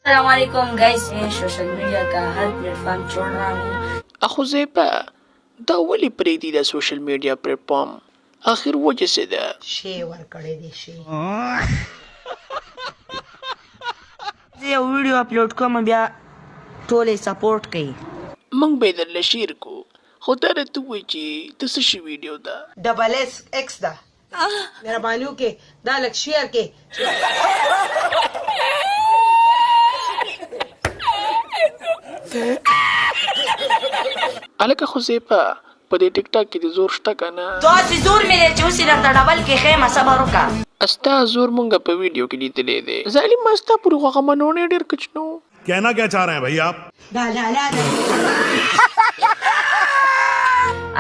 السلام علیکم ګایز، میں سوشل میډیا کا هر پلیټ فارم چھوړ رها هوں. حذیفه دا ولې پرېږدي دا سوشل میډیا پلیټ فارم، اخر وجه څه ده؟ شی ورکړی دی شی. زه یو ویډیو اپلوډ کوم، بیا ټول یې سپورټ کوي. موږ به یې درله شیر کو، خو دا راته ووایه چې د څه شي ویډیو ده؟ ډبل ایس ایکس ده، مهرباني وکړئ دا لږ شیر کې. هلکه حذیفه، په دې ټیک ټاک کې دې زور شته که نه؟ داسې زور مې دی چې اوس یې درته ډبل کې ښیمه، صبر وکړه. ستا زور مونږ په ویډیو کې لیدلی دی ظالمه، ستا پورې خو هغه منوڼی ډېر کوچنی و. کهنا کیا چاه رہے ہیں بھائی آپ؟ دا لا لا دا.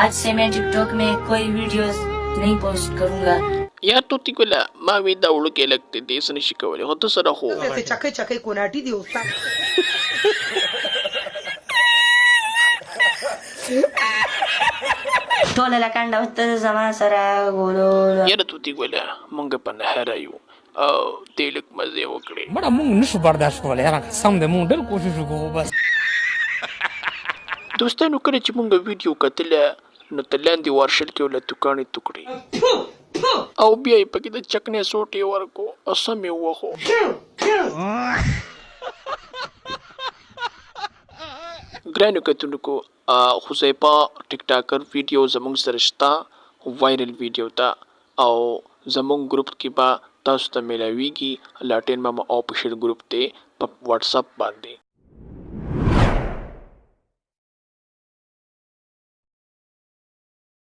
آج سے میں ټیک ټاک میں کوئی ویډیوز نہیں پوسټ کرونګا. یار طوطي ګله، ما وی دا وړوکی هلک دی، دی څه نشي کولی، خو ته سره خو داسې چکۍ چکۍ کوناټي دی استاد. ټوله لکنډه اوس ته زما سره ګولو. یاره طوطي ګله، مونږ په نهره یو او دې لږ مزې وکړې. مړه مونږ نشو برداشت کولی یاره، قسم دی، مونږ ډېر کوشش وکړو خو بس. دوستانو، کله چې مونږ ویډیو کتله نو ته لاندې وارشل کې له توکاڼې تو کړې او بیا یې پکې د چکنې سوټې ورکو او سم یې ووهو. ګرانو کتونکو، حذیفه ټیک ټاکر ویډیو زمونږ سره شته، وایرل ویډیو ده، او زمونږ ګروپ کې به تاسو ته میلاویږي. لاټین ماما آفیشل ګروپ دی په واتساپ باندې.